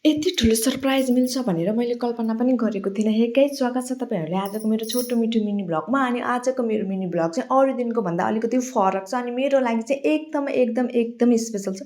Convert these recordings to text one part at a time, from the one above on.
यति ठुलो सरप्राइज मिल्छ भनेर मैले कल्पना पनि गरेको थिइनँ। हे गाइस, स्वागत छ तपाईँहरूलाई आजको मेरो छोटो मिठो मिनी भ्लगमा। अनि आजको मेरो मिनी भ्लग चाहिँ अरू दिनको भन्दा अलिकति फरक छ अनि मेरो लागि चाहिँ एकदमै स्पेसल छ।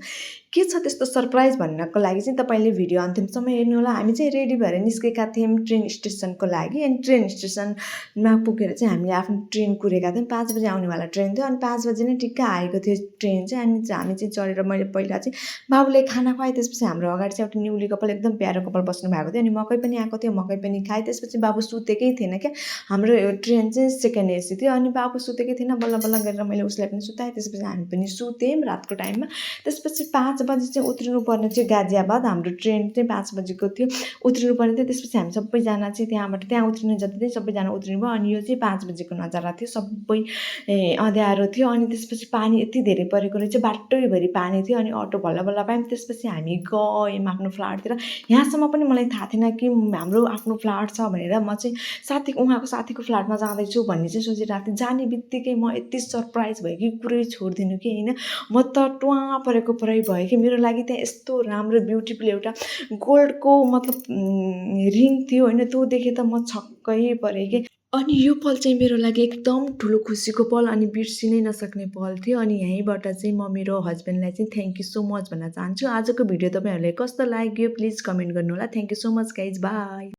के छ त्यस्तो सरप्राइज भन्नको लागि चाहिँ तपाईँले भिडियो अन्तिमसम्म हेर्नु होला। हामी चाहिँ रेडी भएर निस्केका थियौँ ट्रेन स्टेसनको लागि। अनि ट्रेन स्टेसनमा पुगेर चाहिँ हामीले आफ्नो ट्रेन कुरेका थियौँ। 5 बजे आउनेवाला ट्रेन थियो अनि 5 बजे नै ठिक्क आएको थियो ट्रेन चाहिँ। अनि हामी चाहिँ चढेर मैले पहिला चाहिँ बाबुले खाना खुवाएँ। त्यसपछि हाम्रो अगाडि चाहिँ एउटा न्युली कपाल एकदम प्यारो कपाल बस्नु भएको थियो अनि मकै पनि आएको थियो, मकै पनि खाएँ। त्यसपछि बाबु सुतेकै थिएन क्या। हाम्रो ट्रेन चाहिँ सेकेन्ड एसी थियो अनि बाबु सुतेकै थिएन। बल्ल बल्ल गरेर मैले उसलाई पनि सुताएँ। त्यसपछि हामी पनि सुत्यौँ रातको टाइममा। त्यसपछि 5 बजे चाहिँ उत्रिनु पर्ने थियो गाजियाबाद। हाम्रो ट्रेन चाहिँ 5 बजेको थियो, उत्रिनु पर्ने थियो। त्यसपछि हामी सबैजना चाहिँ त्यहाँ उत्रिनु जति चाहिँ सबैजना उत्रिनु भयो। अनि यो चाहिँ 5 बजेको नजारा थियो। सबै अँध्यारो थियो अनि त्यसपछि पानी यति धेरै परेको रहेछ, बाटैभरि पानी थियो अनि अटो बल्ल बल्ल पायौँ। त्यसपछि हामी गयौँ आफ्नो फ्ल्याटतिर। यहाँसम्म पनि मलाई थाहा थिएन कि हाम्रो आफ्नो फ्ल्याट छ भनेर। म चाहिँ उहाँको साथीको फ्ल्याटमा जाँदैछु भन्ने चाहिँ सोचिरहेको थिएँ। जाने बित्तिकै म यति सरप्राइज भयो कि कुरै छोडिदिनु कि होइन। म त ट्वाँ परेको परै भयो कि मेरो लागि त्यहाँ यस्तो राम्रो ब्युटिफुल एउटा गोल्डको मतलब रिङ थियो होइन। त्यो देखेँ त म छक्कै परेँ कि। अनि यो पल चाहिँ मेरो लागि एकदम ठुलो खुसीको पल अनि बिर्सिनै नसक्ने पल थियो। अनि यहीँबाट चाहिँ म मेरो हस्बेन्डलाई चाहिँ थ्याङ्क यू सो मच भन्न चाहन्छु। आजको भिडियो तपाईँहरूलाई कस्तो लाग्यो प्लिज कमेन्ट गर्नु होला। Thank you so much guys, by.